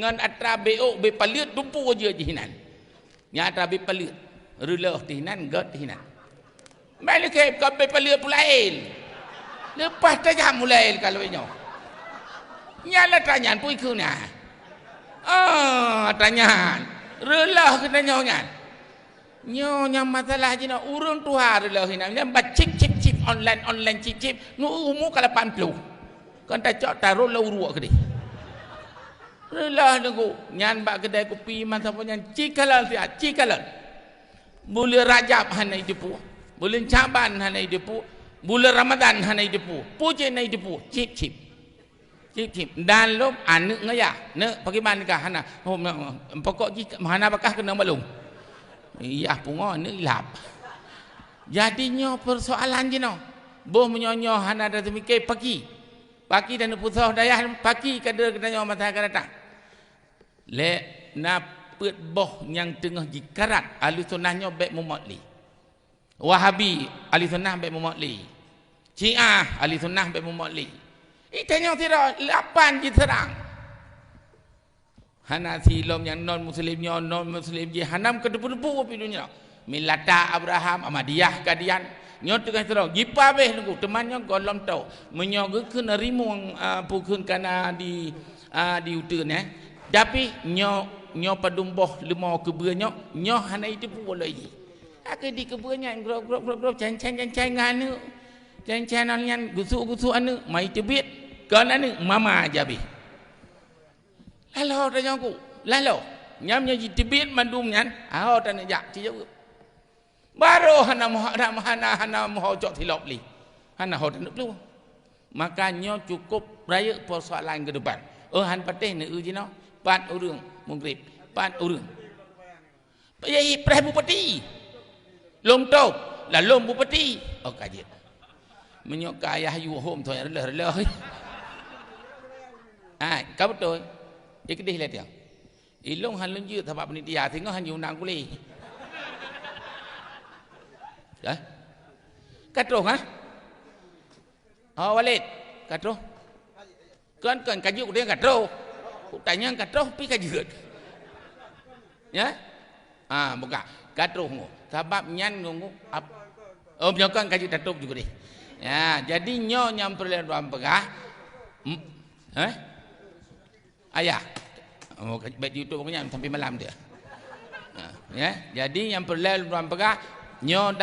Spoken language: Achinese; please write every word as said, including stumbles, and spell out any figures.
Ngon atra bék ôk, bék paleuet, tumpô jeuet jih hinan. Nyan atra bék paleuet. Reuloh teuh hinan, göt teuh hinan. Meulikée ka bék paleuet peulaén. Leupah tajam mulai ka lagée nyoe. Nyan lah tanyan pui keu na. Ah, tanyan. Reuloh keu tanyoe nyan. Nyoe nyang masalah jinoe ureuëng tuha reuloh hinan. Nyan ba cip, cip, cip, online, online, cip, cip. Nu umu ka lapan ploh. Kan tacok taroh lam uruek keudeh. Reuloh nunggu nyan bak keudai kupi masa pun nyan cikalon siat, cikalon. Buleuen Rajab hana jiteupue, buleuen Syaban hana jiteupue, buleuen Ramadan hana jiteupue. Pucéh na jiteupue, cip-cip. Cip-cip. Dan lom aneuëk ngon yah. Neuk, pakriban kah hana? Oh, pokok jih hana bakah keunoe balong. Yah pungo aneuëk ilap. Jadi nyoe persoalan jinoe. Boh meunyoe nyoe hana tateumike paki. Paki dan peusoh dayah paki kadeuh geutanyoe masa akan datang. Lé na peuet boh nyang teungoh jikarat ahli sunnah nyoe bék mumot lé. Wahabi ahli sunnah bék mumot lé. Syiah ahli sunnah bék mumot lé. Itanyoe sidroe lapan jiseurang. Hana silom nyang non muslim nyoe, non muslim jih hana meukeuteupeu-teupeu ubit donya. Milata Abraham, Ahmadiyah, Kadian. Nyoe teungoh sidroe jipabeh nunggu teuma nyoe gohlom tho. Meunyoe geukheun rimueng, ah, pukheun kana di, ah, di uteuen, eh. Tapi nyoe, nyoe padum boh leumo keubeue nyoe, nyoe hana jiteupeu lom jih. Akhé di keubeue nyan grob, grob, grob, grob, cen-cen, cen-cen ngon aneuëk. Cen-cen nyan gusuk-gusuk aneuëk, mai teubiet. Kon aneuëk, mama jabeh. Laloe tanyoe ku, laloe. Nyam nyoe jiteubiet mandum nyan, aho taneuk jak, ci jaweueb. Barô hana moh-, hana, hana, hana moho cok silop lé. Hana ho taneuk plueng. Maka nyoe cukup rayeuk persoalan keudepan. Oh, han patéh neu-eu jinoe. Pat ureuëng mugrib. Pat ureuëng. Payah ipreh bupati. Lom top. Lalom bupati. Oh, ka jeuet. Meunyoe ka ayah yue hom tu nyang reuloh-reuloh. Hai, ka beutôi. Ikeudeh lé tiang. Ilong han lôn jeuet sabab panitia singoh han jiundang kulé. Dah? Ka troh, ha? Oh, Walid. Ka troh. Kon, kon, ka jeuet udeb ka troh. Kutanyong ka troh, pi ka jeuet. Ya? Ah, buka. Ka troh ngo. Sabab nyan ngo, ngo ap-, oh, meunyoe kon ka jeuet tatôp juga deh. Ya, jadi nyoe nyang peureulée lôn peugah. Hmm? Eh? Ayah. Oh, baik di YouTube punya sampai malam dia. Ha, ya. Jadi nyang peureulée lôn peugah nyoe